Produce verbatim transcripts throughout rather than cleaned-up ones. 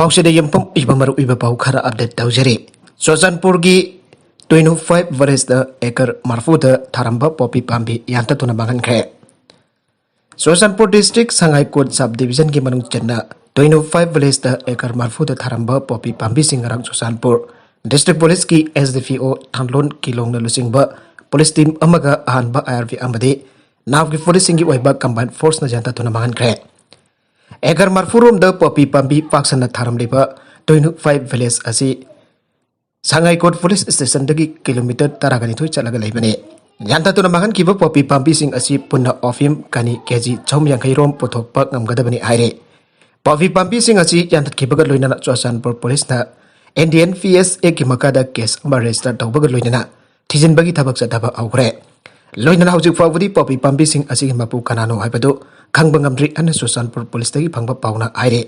ꯄꯥꯎꯁꯤꯗ ꯌꯨꯝꯐꯝ ꯏꯕ ꯃꯔꯨ ꯑꯣꯏꯕ ꯄꯥꯎ ꯈꯔ ꯑꯞꯗꯦꯠ ꯇꯧꯖꯔꯤ꯫ ꯆꯨꯔꯆꯥꯟꯄꯨꯔꯒꯤ ꯇ꯭ꯋꯦꯟꯇꯤ ꯐꯥꯏꯚ ꯚꯤꯂꯦꯖꯇ ꯑꯦꯀꯔ ꯃꯔꯐꯨꯗ ꯊꯥꯔꯝꯕ ꯄꯣꯄꯤ ꯄꯥꯝꯕꯤ ꯌꯥꯟꯊꯠꯇꯨꯅ ꯃꯥꯡꯍꯟꯈ꯭ꯔꯦ꯫ ꯆꯨꯔꯆꯥꯟꯄꯨꯔ ꯗꯤꯁꯇ꯭ꯔꯤꯛ ꯁꯉꯥꯏꯀꯣꯠ ꯁꯕ ꯗꯤꯕꯤꯖꯟꯒꯤ ꯃꯅꯨꯡ ꯆꯟꯅ ꯇ꯭ꯋꯦꯟꯇꯤ ꯐꯥꯏꯚ ꯚꯤꯂꯦꯖꯇ ꯑꯦꯀꯔ ꯃꯔꯐꯨꯗ ꯊꯥꯔꯝꯕ ꯄꯣꯄꯤ ꯄꯥꯝꯕꯤꯁꯤꯡ ꯉꯔꯥꯡ ꯆꯨꯔꯆꯥꯟꯄꯨꯔ ꯗꯤꯁꯇ꯭ꯔꯤꯛ ꯄꯨꯂꯤꯁꯀꯤ ꯑꯦꯁ ꯗꯤ ꯄꯤ ꯑꯣ ꯊꯥꯡꯂꯣꯟ ꯀꯤꯂꯣꯡꯅ ꯂꯨꯆꯤꯡꯕ ꯄꯨꯂꯤꯁ ꯇꯤꯝ ꯑꯃꯒ ꯑꯍꯥꯟꯕ ꯑꯥꯏ ꯑꯥꯔ ꯕꯤ ꯑꯃꯗꯤ ꯅꯥꯎꯒꯤ ꯐꯣꯔꯁꯁꯤꯡꯒꯤ ꯑꯣꯏꯕ ꯀꯝꯕꯥꯏꯟ ꯐꯣꯔꯁꯅ ꯌꯥꯟꯊꯠꯇꯨꯅ ꯃꯥꯡꯍꯟꯈ꯭ꯔꯦ꯫ ꯑꯦꯀꯔ ꯃꯔꯐꯨ ꯔꯣꯝꯗ ꯄꯣꯄꯤ ꯄꯥꯝꯕꯤ ꯄꯥꯛꯁꯟꯅ ꯊꯥꯔꯝꯂꯤꯕ ꯇ꯭ꯋꯦꯟꯇꯤ ꯐꯥꯏꯚ ꯚꯤꯂꯦꯖ ꯑꯁꯤ ꯁꯉꯥꯏꯀꯣꯠ ꯄꯨꯂꯤꯁ ꯁ꯭ꯇꯦꯁꯟꯗꯒꯤ ꯀꯤꯂꯣꯃꯤꯇꯔ ꯇꯔꯥꯒ ꯅꯤꯊꯣꯏ ꯆꯠꯂꯒ ꯂꯩꯕꯅꯤ꯫ ꯌꯥꯟꯊꯠꯇꯨꯅ ꯃꯥꯡꯍꯟꯈꯤꯕ ꯄꯣꯄꯤ ꯄꯥꯝꯕꯤꯁꯤꯡ ꯑꯁꯤ ꯄꯨꯟꯅ ꯑꯣꯐꯤꯝ ꯀꯅꯤ ꯀꯦ ꯖꯤ ꯆꯍꯨꯝ ꯌꯥꯡꯈꯩ ꯔꯣꯝ ꯄꯨꯊꯣꯛꯄ ꯉꯝꯒꯗꯕꯅꯤ ꯍꯥꯏꯔꯤ꯫ ꯄꯣꯄꯤ ꯄꯥꯝꯕꯤꯁꯤꯡ ꯑꯁꯤ ꯌꯥꯟꯊꯠꯈꯤꯕꯒ ꯂꯣꯏꯅꯅ ꯆꯨꯔꯆꯥꯟꯄꯨꯔ ꯄꯨꯂꯤꯁꯅ N D N P S ꯑꯦꯛꯀꯤ ꯃꯈꯥꯗ ꯀꯦꯁ ꯑꯃ ꯔꯦꯖꯤꯁꯇꯔ ꯇꯧꯕꯒ ꯂꯣꯏꯅꯅ ꯊꯤꯖꯤꯟꯕꯒꯤ ꯊꯕꯛ ꯆꯠꯊꯕ ꯍꯧꯈ꯭ꯔꯦ꯫ ꯂꯣꯏꯅꯅ ꯍꯧꯖꯤꯛ ꯐꯥꯎꯕꯗꯤ ꯄꯣꯄꯤ ꯄꯥꯝꯕꯤꯁꯤꯡ ꯑꯁꯤꯒꯤ ꯃꯄꯨ ꯀꯅꯥꯅꯣ ꯍꯥꯏꯕꯗꯨ ꯈꯪꯕ ꯉꯝꯗ꯭ꯔꯤ ꯍꯥꯏꯅ ꯆꯨꯔꯆꯥꯟꯄꯨꯔ ꯄꯨꯂꯤꯁꯇꯒꯤ ꯐꯪꯕ ꯄꯥꯎꯅ ꯍꯥꯏꯔꯤ꯫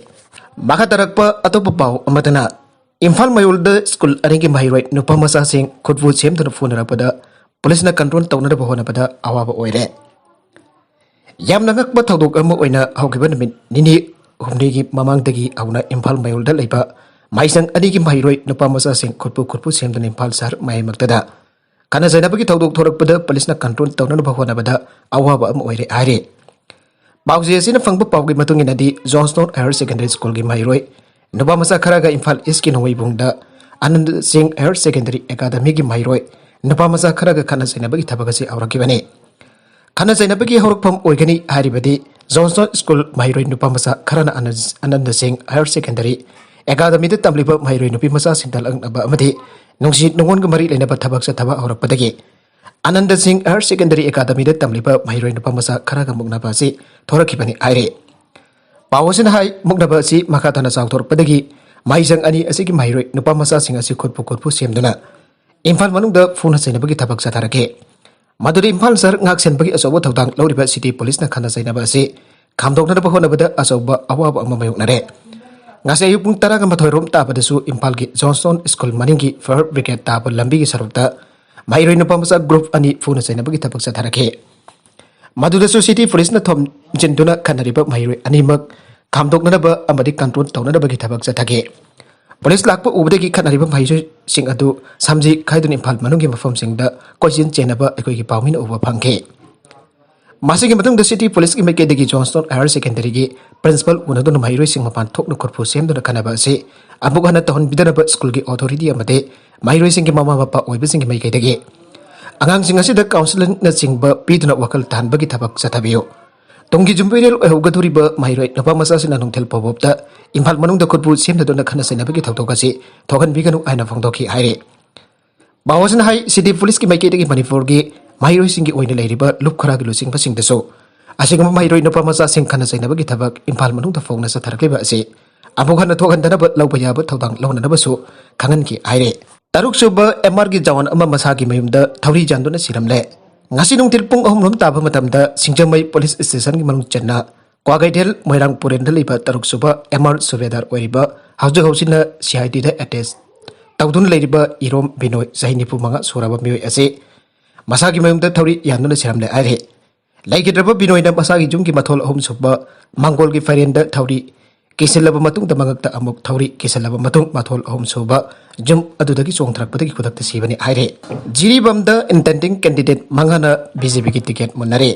ꯃꯈꯥ ꯇꯥꯔꯛꯄ ꯑꯇꯣꯞꯄ ꯄꯥꯎ ꯑꯃꯗꯅ, ꯏꯝꯐꯥꯜ ꯃꯌꯣꯜꯗ ꯁ꯭ꯀꯨꯜ ꯑꯅꯤꯒꯤ ꯃꯍꯩꯔꯣꯏ ꯅꯨꯄꯥ ꯃꯆꯥꯁꯤꯡ ꯈꯨꯠꯄꯨ ꯁꯦꯝꯗꯨꯅ ꯐꯨꯅꯔꯛꯄꯗ ꯄꯨꯂꯤꯁꯅ ꯀꯟꯇ꯭ꯔꯣꯜ ꯇꯧꯅꯅꯕ ꯍꯣꯠꯅꯕꯗ ꯑꯋꯥꯕ ꯑꯣꯏꯔꯦ꯫ ꯌꯥꯝꯅ ꯉꯛꯄ ꯊꯧꯗꯣꯛ ꯑꯃ ꯑꯣꯏꯅ ꯍꯧꯈꯤꯕ ꯅꯨꯃꯤꯠ ꯅꯤꯅꯤ ꯍꯨꯝꯅꯤꯒꯤ ꯃꯃꯥꯡꯗꯒꯤ ꯍꯧꯅ ꯏꯝꯐꯥꯜ ꯃꯌꯣꯜꯗ ꯂꯩꯕ ꯃꯍꯩꯁꯪ ꯑꯅꯤꯒꯤ ꯃꯍꯩꯔꯣꯏ ꯅꯨꯄꯥ ꯃꯆꯥꯁꯤꯡ ꯈꯨꯠꯄꯨ ꯈꯨꯠꯄꯨ ꯁꯦꯝꯗꯨꯅ ꯏꯝꯐꯥꯜ ꯁꯍꯔ ꯃꯌꯥꯏꯃꯛꯇꯗ ꯈꯠꯅ ꯆꯩꯅꯕꯒꯤ ꯊꯧꯗꯣꯛ ꯊꯣꯔꯛꯄꯗ ꯄꯨꯂꯤꯁꯅ ꯀꯟꯇ꯭ꯔꯣꯜ ꯇꯧꯅꯅꯕ ꯍꯣꯠꯅꯕꯗ ꯑꯋꯥꯕ ꯑꯃ ꯑꯣꯏꯔꯦ ꯍꯥꯏꯔꯤ꯫ ꯄꯥꯎꯆꯦ ꯑꯁꯤꯅ ꯐꯪꯕ ꯄꯥꯎꯒꯤ ꯃꯇꯨꯡ ꯏꯟꯅꯗꯤ, ꯖꯣꯟꯁꯇꯣꯟ ꯍꯥꯌꯔ ꯁꯦꯀꯦꯟꯗꯔꯤ ꯁ꯭ꯀꯨꯜꯒꯤ ꯃꯍꯩꯔꯣꯏ ꯅꯨꯄꯥ ꯃꯆꯥ ꯈꯔꯒ ꯏꯝꯐꯥꯜ ꯏꯁꯀꯤ ꯅꯣꯡꯃꯩꯕꯨꯡꯗ ꯑꯅꯟꯗ ꯁꯤꯡ ꯍꯥꯌꯔ ꯁꯦꯀꯦꯟꯗꯔꯤ ꯑꯦꯀꯥꯗꯃꯤꯒꯤ ꯃꯍꯩꯔꯣꯏ ꯅꯨꯄꯥ ꯃꯆꯥ ꯈꯔꯒ ꯈꯠꯅ ꯆꯩꯅꯕꯒꯤ ꯊꯕꯛ ꯑꯁꯤ ꯍꯧꯔꯛꯈꯤꯕꯅꯤ꯫ ꯈꯠꯅ ꯆꯩꯅꯕꯒꯤ ꯍꯧꯔꯛꯐꯝ ꯑꯣꯏꯒꯅꯤ ꯍꯥꯏꯔꯤꯕꯗꯤ, ꯖꯣꯟꯁꯇꯣꯟ ꯁ꯭ꯀꯨꯜ ꯃꯍꯩꯔꯣꯏ ꯅꯨꯄꯥ ꯃꯆꯥ ꯈꯔꯅ ꯑꯅꯟ-, ꯑꯅꯟꯗ ꯁꯤꯡ ꯍꯥꯌꯔ ꯁꯦꯀꯦꯟꯗꯔꯤ ꯑꯦꯀꯥꯗꯃꯤꯗ ꯇꯝꯂꯤꯕ ꯃꯍꯩꯔꯣꯏ ꯅꯨꯄꯤ ꯃꯆꯥꯁꯤꯡꯗ ꯂꯛꯅꯕ ꯑꯃꯗꯤ ꯅꯨꯡꯁꯤ ꯅꯨꯡꯉꯣꯟꯒ ꯃꯔꯤ ꯂꯩꯅꯕ ꯊꯕꯛ ꯆꯠꯊꯕ ꯍꯧꯔꯛꯄꯗꯒꯤ ꯑꯅꯟꯗ ꯁꯤꯡ ꯍꯥꯌꯔ ꯁꯦꯀꯦꯟꯗꯔꯤ ꯑꯦꯀꯥꯗꯃꯤꯗ ꯇꯝꯂꯤꯕ ꯃꯍꯩꯔꯣꯏ ꯅꯨꯄꯥ ꯃꯆꯥ ꯈꯔꯒ ꯃꯨꯛꯅꯕ ꯑꯁꯤ ꯊꯣꯔꯛꯈꯤꯕꯅꯤ ꯍꯥꯏꯔꯤ꯫ ꯄꯥꯎ ꯑꯁꯤꯅ ꯍꯥꯏ, ꯃꯨꯛꯅꯕ ꯑꯁꯤ ꯃꯈꯥ ꯇꯥꯅ ꯆꯥꯎꯊꯣꯔꯛꯄꯗꯒꯤ ꯃꯍꯩꯁꯪ ꯑꯅꯤ ꯑꯁꯤꯒꯤ ꯃꯍꯩꯔꯣꯏ ꯅꯨꯄꯥ ꯃꯆꯥꯁꯤꯡ ꯑꯁꯤ ꯈꯨꯠꯄꯨ ꯈꯨꯠꯄꯨ ꯁꯦꯝꯗꯨꯅ ꯏꯝꯐꯥꯜ ꯃꯅꯨꯡꯗ ꯐꯨꯅ ꯆꯩꯅꯕꯒꯤ ꯊꯕꯛ ꯆꯠꯊꯔꯛꯈꯤ꯫ ꯃꯗꯨꯗꯤ ꯏꯝꯐꯥꯜ ꯁꯍꯔ ꯉꯥꯛ ꯁꯦꯟꯕꯒꯤ ꯑꯆꯧꯕ ꯊꯧꯗꯥꯡ ꯂꯧꯔꯤꯕ ꯁꯤꯇꯤ ꯄꯨꯂꯤꯁꯅ ꯈꯠꯅ ꯆꯩꯅꯕ ꯑꯁꯤ ꯈꯥꯝꯗꯣꯛꯅꯅꯕ ꯍꯣꯠꯅꯕꯗ ꯑꯆꯧꯕ ꯑꯋꯥꯕ ꯑꯃ ꯃꯥꯌꯣꯛꯅꯔꯦ꯫ ꯉꯁꯤ ꯑꯌꯨꯛ ꯄꯨꯡ ꯇꯔꯥꯒ ꯃꯥꯊꯣꯏ ꯔꯣꯝ ꯇꯥꯕꯗꯁꯨ ꯏꯝꯐꯥꯜꯒꯤ ꯖꯣꯟꯁꯇꯣꯟ ꯁ꯭ꯀꯨꯜ ꯃꯅꯤꯡꯒꯤ ꯐꯥꯌꯔ ꯕ꯭ꯔꯤꯒꯦꯗ ꯇꯥꯕ ꯂꯝꯕꯤꯒꯤ ꯁꯔꯨꯛꯇ ꯃꯍꯩꯔꯣꯏ ꯅꯨꯄꯥ ꯃꯆꯥ ꯒ꯭ꯔꯨꯞ ꯑꯅꯤ ꯐꯨꯅ ꯆꯩꯅꯕꯒꯤ ꯊꯕꯛ ꯆꯠꯊꯔꯛꯈꯤ꯫ ꯃꯗꯨꯗꯁꯨ ꯁꯤꯇꯤ ꯄꯨꯂꯤꯁꯅ ꯊꯣꯝꯖꯤꯟꯗꯨꯅ ꯈꯠꯅꯔꯤꯕ ꯃꯍꯩꯔꯣꯏ ꯑꯅꯤꯃꯛ ꯈꯥꯝꯗꯣꯛꯅꯅꯕ ꯑꯃꯗꯤ ꯀꯟꯇ꯭ꯔꯣꯜ ꯇꯧꯅꯅꯕꯒꯤ ꯊꯕꯛ ꯆꯠꯊꯈꯤ꯫ ꯄꯨꯂꯤꯁ ꯂꯥꯛꯄ ꯎꯕꯗꯒꯤ ꯈꯠꯅꯔꯤꯕ ꯃꯍꯩꯔꯣꯏꯁꯤꯡ ꯑꯗꯨ ꯁꯝꯖꯤ ꯈꯥꯏꯗꯨꯅ ꯏꯝꯐꯥꯜ ꯃꯅꯨꯡꯒꯤ ꯃꯐꯝꯁꯤꯡꯗ ꯀꯣꯏꯆꯦꯟ ꯆꯦꯟꯅꯕ ꯑꯩꯈꯣꯏꯒꯤ ꯄꯥꯎꯃꯤꯅ ꯎꯕ ꯐꯪꯈꯤ꯫ ꯃꯁꯤꯒꯤ ꯃꯇꯨꯡꯗ ꯁꯤꯇꯤ ꯄꯨꯂꯤꯁꯀꯤ ꯃꯥꯏꯀꯩꯗꯒꯤ ꯖꯣꯟꯁꯇꯣꯟ ꯍꯥꯌꯔ ꯁꯦꯀꯦꯟꯗꯔꯤꯒꯤ ꯄ꯭ꯔꯤꯟꯁꯤꯄꯥꯜ ꯎꯅꯗꯨꯅ ꯃꯍꯩꯔꯣꯏꯁꯤꯡ ꯃꯄꯥꯟ ꯊꯣꯛꯅ ꯈꯨꯔꯐꯨ ꯁꯦꯝꯗꯨꯅ ꯈꯟꯅꯕ ꯑꯁꯤ ꯑꯃꯨꯛ ꯍꯟꯅ ꯇꯧꯍꯟꯕꯤꯗꯅꯕ ꯁ꯭ꯀꯨꯜꯒꯤ ꯑꯣꯊꯣꯔꯤꯇꯤ ꯑꯃꯗꯤ ꯃꯍꯩꯔꯣꯏꯁꯤꯡꯒꯤ ꯃꯃꯥ ꯃꯄꯥ ꯑꯣꯏꯕꯁꯤꯡꯒꯤ ꯃꯥꯏꯀꯩꯗꯒꯤ ꯑꯉꯥꯡꯁꯤꯡ ꯑꯁꯤꯗ ꯀꯥꯎꯟꯁꯤꯂꯤꯡꯅꯆꯤꯡꯕ ꯄꯤꯗꯨꯅ ꯋꯥꯈꯜ ꯇꯥꯍꯟꯕꯒꯤ ꯊꯕꯛ ꯆꯠꯊꯕꯤꯌꯨ꯫ ꯇꯨꯡꯒꯤ ꯌꯨꯝꯕꯤꯔꯦꯜ ꯑꯣꯏꯍꯧꯒꯗꯧꯔꯤꯕ ꯃꯍꯩꯔꯣꯏ ꯅꯨꯄꯥ ꯃꯆꯥꯁꯤꯡꯅ ꯅꯨꯡꯊꯤꯜ ꯐꯥꯎꯕꯣꯞꯇ ꯏꯝꯐꯥꯜ ꯃꯅꯨꯡꯗ ꯈꯨꯠꯄꯨ ꯁꯦꯝꯊꯗꯨꯅ ꯈꯠꯅ ꯆꯩꯅꯕꯒꯤ ꯊꯧꯗꯣꯛ ꯑꯁꯤ ꯊꯣꯛꯍꯟꯕꯤꯒꯅꯨ ꯍꯥꯏꯅ ꯐꯣꯡꯗꯣꯛꯈꯤ ꯍꯥꯏꯔꯤ꯫ ꯄꯥꯎ ꯑꯁꯤꯅ ꯍꯥꯏ, ꯁꯤꯇꯤ ꯄꯨꯂꯤꯁꯀꯤ ꯃꯥꯏꯀꯩꯗꯒꯤ ꯃꯅꯤꯄꯨꯔꯒꯤ ꯃꯍꯩꯔꯣꯏꯁꯤꯡꯒꯤ ꯑꯣꯏꯅ ꯂꯩꯔꯤꯕ ꯂꯨꯞ ꯈꯔꯥꯒꯤ ꯂꯨꯆꯤꯡꯕꯁꯤꯡꯗꯁꯨ ꯑꯁꯤꯒꯨꯝꯕ ꯃꯍꯩꯔꯣꯏ ꯅꯨꯄꯥ ꯃꯆꯥꯁꯤꯡ ꯈꯠꯅ ꯆꯩꯅꯕꯒꯤ ꯊꯕꯛ ꯏꯝꯐꯥꯜ ꯃꯅꯨꯡꯗ ꯐꯣꯡꯅ ꯆꯠꯊꯔꯛꯂꯤꯕ ꯑꯁꯤ ꯑꯃꯨꯛ ꯍꯟꯅ ꯊꯣꯛꯍꯟꯗꯅꯕ ꯂꯧꯕ ꯌꯥꯕ ꯊꯧꯗꯥꯡ ꯂꯧꯅꯅꯕꯁꯨ ꯈꯪꯍꯟꯈꯤ ꯍꯥꯏꯔꯤ꯫ ꯇꯔꯨꯛ ꯁꯨꯕ ꯑꯦꯝ ꯑꯥꯔꯒꯤ ꯖꯋꯥꯟ ꯑꯃ ꯃꯁꯥꯒꯤ ꯃꯌꯨꯝꯗ ꯊꯧꯔꯤ ꯌꯥꯟꯗꯨꯅ ꯁꯤꯔꯝꯂꯦ꯫ ꯉꯁꯤ ꯅꯨꯡꯊꯤꯜ ꯄꯨꯡ ꯑꯍꯨꯝ ꯂꯣꯝ ꯇꯥꯕ ꯃꯇꯝꯗ ꯁꯤꯡꯖꯃꯩ ꯄꯨꯂꯤꯁ ꯁ꯭ꯇꯦꯁꯟꯒꯤ ꯃꯅꯨꯡ ꯆꯟꯅ ꯀ꯭ꯋꯥꯀꯩꯊꯦꯜ ꯃꯣꯏꯔꯥꯡ ꯄꯨꯔꯦꯟꯗ ꯂꯩꯕ ꯇꯔꯨꯛ ꯁꯨꯕ ꯑꯦꯝ ꯑꯥꯔ ꯁꯨꯕꯦꯗꯥꯔ ꯑꯣꯏꯔꯤꯕ, ꯍꯧꯖꯤꯛ ꯍꯧꯖꯤꯛꯅ ꯁꯤ ꯑꯥꯏ ꯗꯤꯗ ꯑꯦꯇꯦꯁ ꯇꯧꯗꯨꯅ ꯂꯩꯔꯤꯕ ꯏꯔꯣꯝ ꯕꯤꯅꯣꯏ, ꯆꯍꯤ ꯅꯤꯐꯨ ꯃꯉꯥ ꯁꯨꯔꯕ ꯃꯤꯑꯣꯏ ꯑꯁꯤ ꯃꯁꯥꯒꯤ ꯃꯌꯨꯝꯗ ꯊꯧꯔꯤ ꯌꯥꯟꯗꯨꯅ ꯁꯤꯔꯝꯂꯦ ꯍꯥꯏꯔꯤ꯫ ꯂꯩꯈꯤꯗ꯭ꯔꯕ ꯕꯤꯅꯣꯏꯅ ꯃꯁꯥꯒꯤ ꯌꯨꯝꯒꯤ ꯃꯊꯣꯜ ꯑꯍꯨꯝ ꯁꯨꯕ ꯃꯥꯡꯒꯣꯜꯒꯤ ꯐꯩꯔꯦꯟꯗ ꯊꯧꯔꯤ ꯀꯤꯁꯤꯜꯂꯕ ꯃꯇꯨꯡꯗ ꯃꯉꯛꯇ ꯑꯃꯨꯛ ꯊꯧꯔꯤ ꯀꯤꯁꯤꯜꯂꯕ ꯃꯇꯨꯡ ꯃꯊꯣꯜ ꯑꯍꯨꯝ ꯁꯨꯕ ꯌꯨꯝ ꯑꯗꯨꯗꯒꯤ ꯆꯣꯡꯊꯔꯛꯄꯗꯒꯤ ꯈꯨꯗꯛꯇ ꯁꯤꯕꯅꯤ ꯍꯥꯏꯔꯤ꯫ ꯖꯤꯔꯤꯕꯥꯝꯗ intending candidate ꯃꯉꯥꯅ ꯕꯤ ꯖꯦ ꯄꯤꯒꯤ ꯇꯤꯀꯦꯠ ꯃꯨꯟꯅꯔꯦ꯫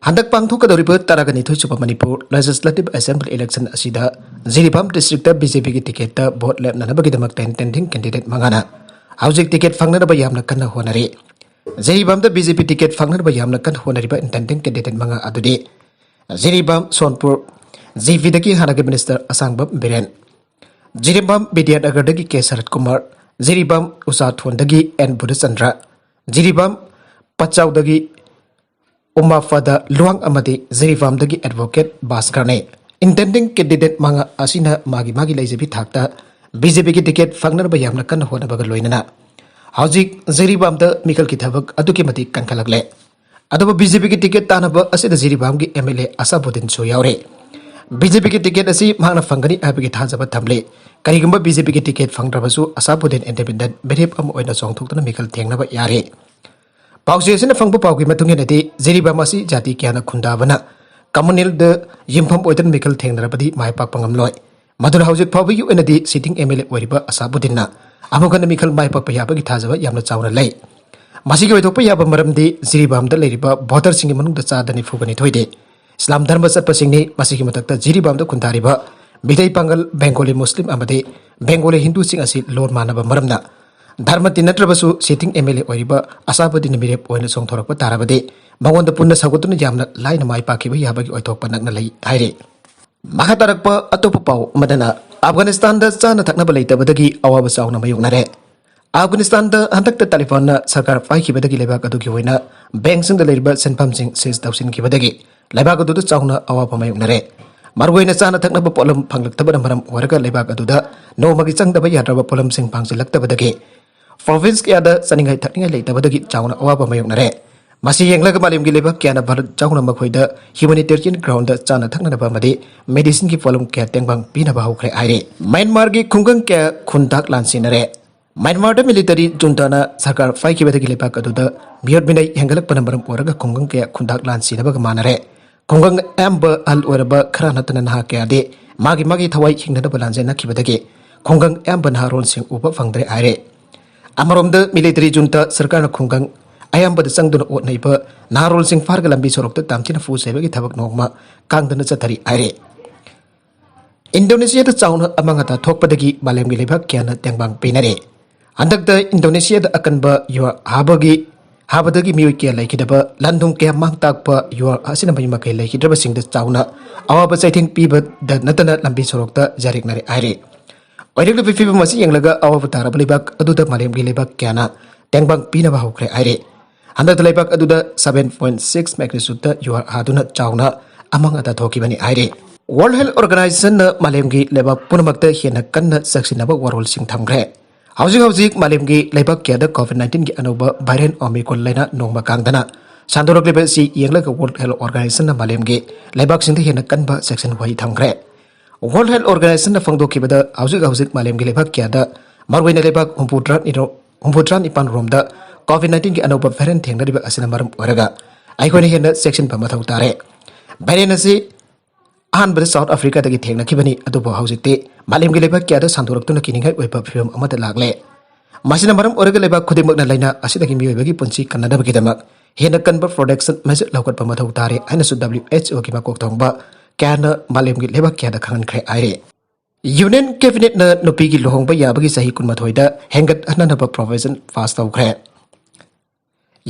ꯍꯟꯗꯛ ꯄꯥꯡꯊꯣꯛꯀꯗꯧꯔꯤꯕ ꯇꯔꯥꯒ ꯅꯤꯊꯣꯏ ꯁꯨꯕ ꯃꯅꯤꯄꯨꯔ Legislative Assembly election ꯑꯁꯤꯗ ꯖꯤꯔꯤꯕꯥꯝ ꯗꯤꯁꯇ꯭ꯔꯤꯛꯇ ꯕꯤ ꯖꯦ ꯄꯤꯒꯤ ꯇꯤꯀꯦꯠꯇ ꯚꯣꯠ ꯂꯦꯞꯅꯅꯕꯒꯤꯗꯃꯛꯇ intending candidate ꯃꯉꯥꯅ ꯍꯧꯖꯤꯛ ꯇꯤꯀꯦꯠ ꯐꯪꯅꯅꯕ ꯌꯥꯝꯅ ꯀꯟꯅ ꯍꯣꯠꯅꯔꯤ꯫ ꯖꯤꯔꯤꯕꯥꯝꯗ ꯕꯤ ꯖꯦ ꯄꯤ ꯇꯤꯀꯦꯠ ꯐꯪꯅꯅꯕ ꯌꯥꯝꯅ ꯀꯟꯅ ꯍꯣꯠꯅꯔꯤꯕ intending candidate ꯃꯉꯥ ꯑꯗꯨꯗꯤ ꯖꯤꯔꯤꯕꯥꯝ ꯁꯣꯟꯄꯨꯔ ꯖꯤ ꯄꯤꯗꯒꯤ ꯍꯥꯟꯅꯒꯤ ꯃꯤꯅꯤꯁꯇꯔ ꯑꯁꯥꯡꯕꯝ ꯕꯤꯔꯦꯟ, ꯖꯤꯔꯤꯕꯥꯝ ꯕꯤꯗ꯭ꯌꯥꯅꯒꯔꯗꯒꯤ ꯀꯦ ꯁꯔꯠ ꯀꯨꯃꯥꯔ, ꯖꯤꯔꯤꯕꯥꯝ ꯎꯆꯥꯊꯣꯟꯗꯒꯤ ꯑꯦꯟ ꯕꯨꯙꯆꯟꯗ꯭ꯔ, ꯖꯤꯔꯤꯕꯥꯝ ꯄꯠꯆꯥꯎꯗꯒꯤ ꯎꯃꯥꯐꯗ ꯂꯨꯋꯥꯡ ꯑꯃꯗꯤ ꯖꯤꯔꯤꯕꯥꯝꯗꯒꯤ ꯑꯦꯗꯚꯣꯀꯦꯠ ꯚꯥꯁꯀꯔꯅꯤ꯫ Intending candidate ꯃꯉꯥ ꯑꯁꯤꯅ ꯃꯥꯒꯤ ꯃꯥꯒꯤ ꯂꯩꯖꯕꯤ ꯊꯥꯛꯇ ꯕꯤ ꯖꯦ ꯄꯤꯒꯤ ꯇꯤꯀꯦꯠ ꯐꯪꯅꯅꯕ ꯌꯥꯝꯅ ꯀꯟꯅ ꯍꯣꯠꯅꯕꯒ ꯂꯣꯏꯅꯅ ꯍꯧꯖꯤꯛ ꯖꯤꯔꯤꯕꯥꯝꯗ ꯃꯤꯈꯜꯒꯤ ꯊꯕꯛ ꯑꯗꯨꯛꯀꯤ ꯃꯇꯤꯛ ꯀꯟꯈꯠꯂꯛꯂꯦ꯫ ꯑꯗꯨꯕꯨ ꯕꯤ ꯖꯦ ꯄꯤꯒꯤ ꯇꯤꯀꯦꯠ ꯇꯥꯟꯅꯕ ꯑꯁꯤꯗ ꯖꯤꯔꯤꯕꯥꯝꯒꯤ ꯑꯦꯝ ꯑꯦꯜ ꯑꯦ ꯑꯁꯥꯕꯨꯗꯤꯟꯁꯨ ꯌꯥꯎꯔꯤ꯫ ꯕꯤ ꯖꯦ ꯄꯤꯒꯤ ꯇꯤꯀꯦꯠ ꯑꯁꯤ ꯃꯍꯥꯛꯅ ꯐꯪꯒꯅꯤ ꯍꯥꯏꯕꯒꯤ ꯊꯥꯖꯕ ꯊꯝꯂꯤ꯫ ꯀꯔꯤꯒꯨꯝꯕ ꯕꯤ ꯖꯦ ꯄꯤꯒꯤ ꯇꯤꯀꯦꯠ ꯐꯪꯗ꯭ꯔꯕꯁꯨ ꯑꯁꯥꯕꯨꯗꯤꯟ independent ꯃꯤꯔꯦꯞ ꯑꯃ ꯑꯣꯏꯅ ꯆꯣꯡꯊꯣꯛꯇꯨꯅ ꯃꯤꯈꯜ ꯊꯦꯡꯅꯕ ꯌꯥꯔꯤ꯫ ꯄꯥꯎꯆꯦ ꯑꯁꯤꯅ ꯐꯪꯕ ꯄꯥꯎꯒꯤ ꯃꯇꯨꯡ ꯏꯟꯅꯗꯤ ꯖꯤꯔꯤꯕꯥꯝ ꯑꯁꯤ ꯖꯥꯇꯤ ꯀꯌꯥꯅ ꯈꯨꯟꯗꯥꯕꯅ ꯀꯃꯟꯋꯦꯜꯗ ꯌꯨꯝꯐꯝ ꯑꯣꯏꯗꯨꯅ ꯃꯤꯈꯜ ꯊꯦꯡꯅꯔꯕꯗꯤ ꯃꯥꯏ ꯄꯥꯛꯄ ꯉꯝꯂꯣꯏ꯫ ꯃꯗꯨꯅ ꯍꯧꯖꯤꯛ ꯐꯥꯎꯕꯒꯤ ꯑꯣꯏꯅꯗꯤ sitting M L A ꯑꯣꯏꯔꯤꯕ ꯑꯁꯥꯕꯨꯗꯤꯟꯅ ꯑꯃꯨꯛ ꯍꯟꯅ ꯃꯤꯈꯜ ꯃꯥꯏ ꯄꯥꯛꯄ ꯌꯥꯕꯒꯤ ꯊꯥꯖꯕ ꯌꯥꯝꯅ ꯆꯥꯎꯅ ꯂꯩ꯫ ꯃꯁꯤꯒꯤ ꯑꯣꯏꯊꯣꯛꯄ ꯌꯥꯕ ꯃꯔꯝꯗꯤ ꯖꯤꯔꯤꯕꯥꯝꯗ ꯂꯩꯔꯤꯕ ꯚꯣꯇꯔꯁꯤꯡꯒꯤ ꯃꯅꯨꯡꯗ ꯆꯥꯗ ꯅꯤꯐꯨꯒ ꯅꯤꯊꯣꯏꯗꯤ ꯏꯁꯂꯥꯝ ꯙꯔꯃ ꯆꯠꯄꯁꯤꯡꯅꯤ꯫ ꯃꯁꯤꯒꯤ ꯃꯊꯛꯇ ꯖꯤꯔꯤꯕꯥꯝꯗ ꯈꯨꯟꯗꯥꯔꯤꯕ ꯃꯤꯇꯩ ꯄꯥꯉꯜ, ꯕꯦꯡꯒꯣꯂꯤ ꯃꯨꯁꯂꯤꯝ ꯑꯃꯗꯤ ꯕꯦꯡꯒꯣꯂꯤ ꯍꯤꯟꯗꯨꯁꯤꯡ ꯑꯁꯤ ꯂꯣꯟ ꯃꯥꯟꯅꯕ ꯃꯔꯝꯅ ꯙꯔꯃ ꯇꯤꯟꯅꯗ꯭ꯔꯕꯁꯨ sitting M L A ꯑꯣꯏꯔꯤꯕ ꯑꯁꯥꯕꯨꯗꯤꯟꯅ ꯃꯤꯔꯦꯞ ꯑꯣꯏꯅ ꯆꯣꯡꯊꯣꯔꯛꯄ ꯇꯥꯔꯕꯗꯤ ꯃꯉꯣꯟꯗ ꯄꯨꯟꯅ ꯁꯧꯒꯠꯇꯨꯅ ꯌꯥꯝꯅ ꯂꯥꯏꯅ ꯃꯥꯏ ꯄꯥꯛꯈꯤꯕ ꯌꯥꯕꯒꯤ ꯑꯣꯏꯊꯣꯛꯄ ꯅꯛꯅ ꯂꯩ ꯍꯥꯏꯔꯤ꯫ ꯃꯈꯥ ꯇꯥꯔꯛꯄ ꯑꯇꯣꯞꯄ ꯄꯥꯎ ꯑꯃꯗꯅ ꯑꯐꯒꯥꯅꯤꯁꯇꯥꯟꯗ ꯆꯥꯅ ꯊꯛꯅꯕ ꯂꯩꯇꯕꯗꯒꯤ ꯑꯋꯥꯕ ꯆꯥꯎꯅ ꯃꯥꯌꯣꯛꯅꯔꯦ꯫ ꯑꯐꯒꯥꯅꯤꯁꯇꯥꯟꯗ ꯍꯟꯗꯛꯇ ꯇꯥꯂꯤꯕꯥꯟꯅ ꯁꯔꯀꯥꯔ ꯄꯥꯏꯈꯤꯕꯗꯒꯤ ꯂꯩꯕꯥꯛ ꯑꯗꯨꯒꯤ ꯑꯣꯏꯅ ꯕꯦꯡꯁꯤꯡꯗ ꯂꯩꯔꯤꯕ ꯁꯦꯟꯐꯝꯁꯤꯡ ꯁꯤꯖ ꯇꯧꯁꯤꯟꯈꯤꯕꯗꯒꯤ ꯂꯩꯕꯥꯛ ꯑꯗꯨꯗ ꯆꯥꯎꯅ ꯑꯋꯥꯕ ꯃꯥꯌꯣꯛꯅꯔꯦ꯫ ꯃꯔꯨꯑꯣꯏꯅ ꯆꯥꯅ ꯊꯛꯅꯕ ꯄꯣꯠꯂꯝ ꯐꯪꯂꯛꯇꯕꯅ ꯃꯔꯝ ꯑꯣꯏꯔꯒ ꯂꯩꯕꯥꯛ ꯑꯗꯨꯗ ꯅꯣꯡꯃꯒꯤ ꯆꯪꯗꯕ ꯌꯥꯗ꯭ꯔꯕ ꯄꯣꯠꯂꯝꯁꯤꯡ ꯐꯪꯖꯤꯜꯂꯛꯇꯕꯗꯒꯤ ꯄ꯭ꯔꯣꯚꯤꯟꯁ ꯀꯌꯥꯗ ꯆꯥꯅꯤꯡꯉꯥꯏ ꯊꯛꯅꯤꯡꯉꯥꯏ ꯂꯩꯇꯕꯗꯒꯤ ꯆꯥꯎꯅ ꯑꯋꯥꯕ ꯃꯥꯌꯣꯛꯅꯔꯦ꯫ ꯃꯁꯤ ꯌꯦꯡꯂꯒ ꯃꯥꯂꯦꯝꯒꯤ ꯂꯩꯕꯥꯛ ꯀꯌꯥꯅ ꯚꯥꯔꯠ ꯌꯥꯎꯅ ꯃꯈꯣꯏꯗ humanitarian groundꯗ ꯆꯥꯅ ꯊꯛꯅꯅꯕ ꯑꯃꯗꯤ medicineꯒꯤ ꯄꯣꯠꯂꯝ ꯀꯌꯥ ꯇꯦꯡꯕꯥꯡ ꯄꯤꯅꯕ ꯍꯧꯈ꯭ꯔꯦ ꯍꯥꯏꯔꯤ꯫ ꯃ꯭ꯌꯥꯟꯃꯥꯔꯒꯤ ꯈꯨꯡꯒꯪ ꯀꯌꯥ ꯈꯨꯟꯇꯥꯛ ꯂꯥꯟ ꯁꯤꯟꯅꯔꯦ꯫ ꯃ꯭ꯌꯥꯟꯃꯥꯔꯗ military juntaꯅ ꯁꯔꯀꯥꯔ ꯄꯥꯏꯈꯤꯕꯗꯒꯤ ꯂꯩꯕꯥꯛ ꯑꯗꯨꯗ ꯃꯤꯑꯣꯠ ꯃꯤꯅꯩ ꯍꯦꯟꯒꯠꯂꯛꯄꯅ ꯃꯔꯝ ꯑꯣꯏꯔꯒ ꯈꯨꯡꯒꯪ ꯀꯌꯥ ꯈꯨꯟꯇꯥꯛ ꯂꯥꯟ ꯁꯤꯟꯅꯕꯒ ꯃꯥꯟꯅꯔꯦ꯫ ꯈꯨꯡꯒꯪ ꯑꯌꯥꯝꯕ ꯑꯍꯜ ꯑꯣꯏꯔꯕ ꯈꯔ ꯅꯠꯇꯅ ꯅꯍꯥ ꯀꯌꯥꯗꯤ ꯃꯥꯒꯤ ꯃꯥꯒꯤ ꯊꯋꯥꯏ ꯍꯤꯡꯅꯅꯕ ꯂꯥꯟꯖꯦꯟꯅꯈꯤꯕꯗꯒꯤ ꯈꯨꯡꯒꯪ ꯑꯌꯥꯝꯕ ꯅꯍꯥꯔꯣꯜꯁꯤꯡ ꯎꯕ ꯐꯪꯗ꯭ꯔꯦ ꯍꯥꯏꯔꯦ꯫ ꯑꯃꯔꯣꯝꯗ military junta ꯁꯔꯀꯥꯔꯅ ꯈꯨꯡꯒꯪ ꯑꯌꯥꯝꯕꯗ ꯆꯪꯗꯨꯅ ꯑꯣꯠ ꯅꯩꯕ ꯅꯍꯥꯔꯣꯜꯁꯤꯡ ꯐꯥꯔꯒ ꯂꯝꯕꯤ ꯁꯣꯔꯣꯛꯇ ꯇꯝꯊꯤꯅ ꯐꯨ ꯆꯩꯕꯒꯤ ꯊꯕꯛ ꯅꯣꯡꯃ ꯀꯥꯡꯗꯅ ꯆꯠꯊꯔꯤ ꯍꯥꯏꯔꯦ꯫ ꯏꯟꯗꯣꯅꯦꯁꯤꯌꯥꯗ ꯆꯥꯎꯅ ꯑꯃꯥꯡ ꯑꯇꯥ ꯊꯣꯛꯄꯗꯒꯤ ꯃꯥꯂꯦꯝꯒꯤ ꯂꯩꯕꯥꯛ ꯀꯌꯥꯅ ꯇꯦꯡꯕꯥꯡ ꯄꯤꯅꯔꯦ꯫ ꯍꯟꯗꯛꯇ ꯏꯟꯗꯣꯅꯦꯁꯤꯌꯥꯗ ꯑꯀꯟꯕ ꯌꯨꯍꯥꯔ ꯍꯥꯕꯒꯤ ꯍꯥꯕꯗꯒꯤ ꯃꯤꯑꯣꯏ ꯀꯌꯥ ꯂꯩꯈꯤꯗꯕ, ꯂꯟ ꯊꯨꯝ ꯀꯌꯥ ꯃꯥꯡ ꯇꯥꯛꯄ, ꯌꯨꯍꯥꯔ ꯑꯁꯤꯅ ꯃꯌꯨꯝ ꯃꯀꯩ ꯂꯩꯈꯤꯗ꯭ꯔꯕꯁꯤꯡꯗ ꯆꯥꯎꯅ ꯑꯋꯥꯕ ꯆꯩꯊꯦꯡ ꯄꯤꯕꯗ ꯅꯠꯇꯅ ꯂꯝꯕꯤ ꯁꯣꯔꯣꯛꯇ ꯌꯥꯔꯦꯛꯅꯔꯦ ꯍꯥꯏꯔꯤ꯫ ꯑꯣꯏꯔꯛꯂꯤꯕ ꯐꯤꯕꯝ ꯑꯁꯤ ꯌꯦꯡꯂꯒ ꯑꯋꯥꯕ ꯇꯥꯔꯕ ꯂꯩꯕꯥꯛ ꯑꯗꯨꯗ ꯃꯥꯂꯦꯝꯒꯤ ꯂꯩꯕꯥꯛ ꯀꯌꯥꯅ ꯇꯦꯡꯕꯥꯡ ꯄꯤꯅꯕ ꯍꯧꯈ꯭ꯔꯦ ꯍꯥꯏꯔꯤ꯫ ꯍꯟꯗꯛꯇ ꯂꯩꯕꯥꯛ ꯑꯗꯨꯗ seven point six magnitudeꯇ ꯌꯨꯍꯥꯔ ꯍꯥꯗꯨꯅ ꯆꯥꯎꯅ ꯑꯃꯥꯡ ꯑꯇꯥ ꯊꯣꯛꯈꯤꯕꯅꯤ ꯍꯥꯏꯔꯤ꯫ World Health Organizationꯅ ꯃꯥꯂꯦꯝꯒꯤ ꯂꯩꯕꯥꯛ ꯄꯨꯝꯅꯃꯛꯇ ꯍꯦꯟꯅ ꯀꯟꯅ ꯆꯦꯛꯁꯤꯟꯅꯕ ꯋꯥꯔꯣꯜꯁꯤꯡ ꯊꯝꯈ꯭ꯔꯦ꯫ ꯍꯧꯖꯤꯛ ꯍꯧꯖꯤꯛ ꯃꯥꯂꯦꯝꯒꯤ ꯂꯩꯕꯥꯛ ꯀꯌꯥꯗ COVID nineteenꯒꯤ ꯑꯅꯧꯕ variant Omicron ꯂꯥꯏꯅꯥ ꯅꯣꯡꯃ ꯀꯥꯡꯗꯅ ꯁꯟꯗꯣꯔꯛꯂꯤꯕ ꯑꯁꯤ ꯌꯦꯡꯂꯒ World Health Organizationꯅ ꯃꯥꯂꯦꯝꯒꯤ ꯂꯩꯕꯥꯛꯁꯤꯡꯗ ꯍꯦꯟꯅ ꯀꯟꯕ ꯆꯦꯛꯁꯤꯟ ꯋꯥꯍꯩ ꯊꯝꯈ꯭ꯔꯦ꯫ World Health Organizationꯅ ꯐꯣꯡꯗꯣꯛꯈꯤꯕꯗ ꯍꯧꯖꯤꯛ ꯍꯧꯖꯤꯛ ꯃꯥꯂꯦꯝꯒꯤ ꯂꯩꯕꯥꯛ ꯀꯌꯥꯗ, ꯃꯔꯨꯑꯣꯏꯅ ꯂꯩꯕꯥꯛ ꯍꯨꯝꯐꯨꯇꯔꯥ ꯍꯨꯝꯐꯨꯇꯔꯥ ꯅꯤꯄꯥꯟ ꯔꯣꯝꯗ COVID nineteenꯒꯤ ꯑꯅꯧꯕ variant ꯊꯦꯡꯅꯔꯤꯕ ꯑꯁꯤꯅ ꯃꯔꯝ ꯑꯣꯏꯔꯒ ꯑꯩꯈꯣꯏꯅ ꯍꯦꯟꯅ ꯆꯦꯛꯁꯤꯟꯕ ꯃꯊꯧ ꯇꯥꯔꯦ꯫ ꯚꯥꯏꯔꯦꯟ ꯑꯁꯤ ꯑꯍꯥꯟꯕꯗ ꯁꯥꯎꯠ ꯑꯐ꯭ꯔꯤꯀꯥꯗꯒꯤ ꯊꯦꯡꯅꯈꯤꯕꯅꯤ, ꯑꯗꯨꯕꯨ ꯍꯧꯖꯤꯛꯇꯤ ꯃꯥꯂꯦꯝꯒꯤ ꯂꯩꯕꯥꯛ ꯀꯌꯥꯗ ꯁꯟꯗꯣꯔꯛꯇꯨꯅ ꯀꯤꯅꯤꯡꯉꯥꯏ ꯑꯣꯏꯕ ꯐꯤꯕꯝ ꯑꯃꯗ ꯂꯥꯛꯂꯦ꯫ ꯃꯁꯤꯅ ꯃꯔꯝ ꯑꯣꯏꯔꯒ ꯂꯩꯕꯥꯛ ꯈꯨꯗꯤꯡꯃꯛꯅ ꯂꯥꯏꯅꯥ ꯑꯁꯤꯗꯒꯤ ꯃꯤꯑꯣꯏꯕꯒꯤ ꯄꯨꯟꯁꯤ ꯀꯟꯅꯅꯕꯒꯤꯗꯃꯛ ꯍꯦꯟꯅ ꯀꯟꯕ ꯄ꯭ꯔꯣꯇꯦꯛꯁꯟ ꯃꯦꯖꯔ ꯂꯧꯈꯠꯄ ꯃꯊꯧ ꯇꯥꯔꯦ ꯍꯥꯏꯅꯁꯨ W H O ꯒꯤ ꯃꯀꯣꯛ ꯊꯣꯡꯕ ꯀꯌꯥꯅ ꯃꯥꯂꯦꯝꯒꯤ ꯂꯩꯕꯥꯛ ꯀꯌꯥꯗ ꯈꯪꯍꯟꯈ꯭ꯔꯦ ꯍꯥꯏꯔꯤ꯫ ꯌꯨꯅꯤꯌꯟ ꯀꯦꯕꯤꯅꯦꯠꯅ ꯅꯨꯄꯤꯒꯤ ꯂꯨꯍꯣꯡꯕ ꯌꯥꯕꯒꯤ ꯆꯍꯤ ꯀꯨꯟꯃꯥꯊꯣꯏꯗ ꯍꯦꯟꯒꯠꯍꯟꯅꯕ ꯄ꯭ꯔꯣꯚꯤꯖꯟ ꯄꯥꯁ ꯇꯧꯈ꯭ꯔꯦ꯫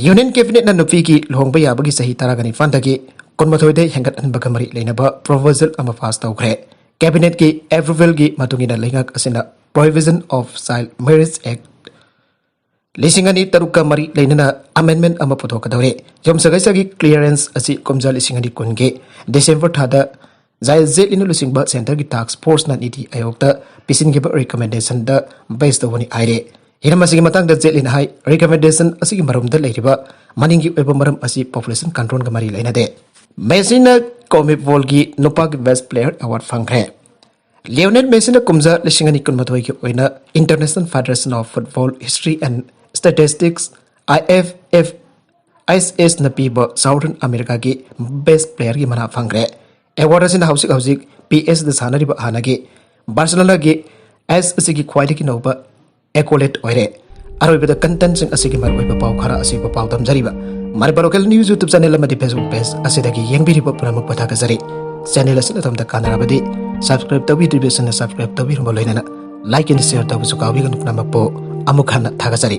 ꯌꯨꯅꯤꯌꯟ ꯀꯦꯕꯤꯅꯦꯠꯅ ꯅꯨꯄꯤꯒꯤ ꯂꯨꯍꯣꯡꯕ ꯌꯥꯕꯒꯤ ꯆꯍꯤ ꯇꯔꯥꯒ ꯅꯤꯄꯥꯟꯗꯒꯤ ꯀꯨꯟꯃꯥꯊꯣꯏꯗ ꯍꯦꯟꯒꯠꯍꯟꯕꯒ ꯃꯔꯤ ꯂꯩꯅꯕ ꯄ꯭ꯔꯣꯄꯣꯖꯜ ꯑꯃ ꯄꯥꯁ ꯇꯧꯈ꯭ꯔꯦ꯫ ꯀꯦꯕꯤꯅꯦꯠꯀꯤ ꯑꯦꯄ꯭ꯔꯨꯚꯦꯜꯒꯤ ꯃꯇꯨꯡ ꯏꯟꯅ ꯂꯩꯉꯥꯛ ꯑꯁꯤꯅ Provision of Child Marriage Act ꯂꯤꯁꯤꯡ ꯑꯅꯤ ꯇꯔꯨꯛꯀ ꯃꯔꯤ ꯂꯩꯅꯅ ꯑꯃꯦꯟꯃꯦꯟ ꯑꯃ ꯄꯨꯊꯣꯛꯀꯗꯧꯔꯤ꯫ ꯌꯨꯝꯁꯀꯩꯁꯒꯤ ꯀ꯭ꯂꯤꯌꯥꯔꯦꯟꯁ ꯑꯁꯤ ꯀꯨꯝꯖꯥ ꯂꯤꯁꯤꯡ ꯑꯅꯤ ꯀꯨꯟꯒꯤ ꯗꯤꯁꯦꯝꯕꯔ ꯊꯥꯗ ꯖꯥꯏꯜ ꯖꯦꯠꯂꯤꯅ ꯂꯨꯆꯤꯡꯕ ꯁꯦꯟꯇꯔꯒꯤ ꯇꯥꯛꯁ ꯐꯣꯔꯁꯅ ꯅꯤꯇꯤ ꯑꯌꯣꯒꯇ ꯄꯤꯁꯤꯟꯈꯤꯕ ꯔꯤꯀꯃꯦꯟꯗꯦꯁꯟꯗ ꯕꯦꯁ ꯇꯧꯕꯅꯤ ꯍꯥꯏꯔꯦ꯫ ꯍꯤꯔꯝ ꯑꯁꯤꯒꯤ ꯃꯇꯥꯡꯗ ꯖꯦꯠꯂꯤꯅ ꯍꯥꯏ, ꯔꯤꯀꯃꯦꯟꯗꯦꯁꯟ ꯑꯁꯤꯒꯤ ꯃꯔꯨꯝꯗ ꯂꯩꯔꯤꯕ ꯃꯅꯤꯡꯒꯤ ꯑꯣꯏꯕ ꯃꯔꯝ ꯑꯁꯤ ꯄꯣꯄꯨꯂꯦꯁꯟ ꯀꯟꯇ꯭ꯔꯣꯜꯒ ꯃꯔꯤ ꯂꯩꯅꯗꯦ꯫ ꯃꯦꯁꯤꯅ ꯀꯣꯃꯤꯕꯣꯜꯒꯤ ꯅꯨꯄꯥꯒꯤ ꯕꯦꯁ ꯄ꯭ꯂꯦꯌꯔ ꯑꯦꯋꯥꯔꯗ ꯐꯪꯈ꯭ꯔꯦ꯫ ꯂꯤꯑꯣꯅꯦꯜ ꯃꯦꯁꯤꯅ ꯀꯨꯝꯖꯥ ꯂꯤꯁꯤꯡ ꯑꯅꯤ ꯀꯨꯟꯃꯥꯊꯣꯏꯒꯤ ꯑꯣꯏꯅ International Federation of Football History and Statistics, I F F I S ꯅ ꯄꯤꯕ ꯁꯥꯎꯊꯔꯟ ꯑꯃꯦꯔꯤꯀꯥꯒꯤ ꯕꯦꯁ ꯄ꯭ꯂꯦꯌꯔꯒꯤ ꯃꯅꯥ ꯐꯪꯈ꯭ꯔꯦ꯫ ꯑꯦꯋꯥꯔꯗ ꯑꯁꯤꯅ ꯍꯧꯖꯤꯛ ꯍꯧꯖꯤꯛ ꯄꯤ ꯑꯦꯁꯗ ꯁꯥꯟꯅꯔꯤꯕ ꯍꯥꯟꯅꯒꯤ ꯕꯥꯔꯁꯦꯂꯣꯅꯥꯒꯤ ꯑꯦꯁ ꯑꯁꯤꯒꯤ ꯈ꯭ꯋꯥꯏꯗꯒꯤ ꯅꯧꯕ ꯑꯦꯀꯣꯂꯦꯠ ꯑꯣꯏꯔꯦ꯫ ꯑꯔꯣꯏꯕꯗ ꯀꯟꯇꯦꯟꯁꯤꯡ ꯑꯁꯤꯒꯤ ꯃꯔꯨꯑꯣꯏꯕ ꯄꯥꯎ ꯈꯔ ꯑꯁꯤꯕꯨ ꯄꯥꯎꯗꯝꯖꯔꯤꯕ Manipur local news YouTube channel ꯑꯃꯗꯤ Facebook ꯄꯦꯖ ꯑꯁꯤꯗꯒꯤ ꯌꯦꯡꯕꯤꯔꯤꯕ ꯄꯨꯝꯅꯃꯛꯄꯨ ꯊꯥꯒꯠꯆꯔꯤ꯫ ꯆꯦꯅꯦꯜ ꯑꯁꯤꯅ ꯑꯗꯣꯝꯗ ꯀꯥꯟꯅꯔꯕꯗꯤ ꯁꯕꯁꯀ꯭ꯔꯥꯏꯕ ꯇꯧꯕꯤꯗ꯭ꯔꯤꯕꯁꯤꯡꯅ ꯁꯕꯁꯀ꯭ꯔꯥꯏꯕ ꯇꯧꯕꯤꯔꯝꯕ ꯂꯣꯏꯅꯅ ꯂꯥꯏꯛ ꯑꯦꯟ ꯁꯤꯌꯔ ꯇꯧꯕꯁꯨ ꯀꯥꯎꯕꯤꯒꯅꯨ꯫ ꯄꯨꯝꯅꯃꯛꯄꯨ ꯑꯃꯨꯛ ꯍꯟꯅ ꯊꯥꯒꯠꯆꯔꯤ꯫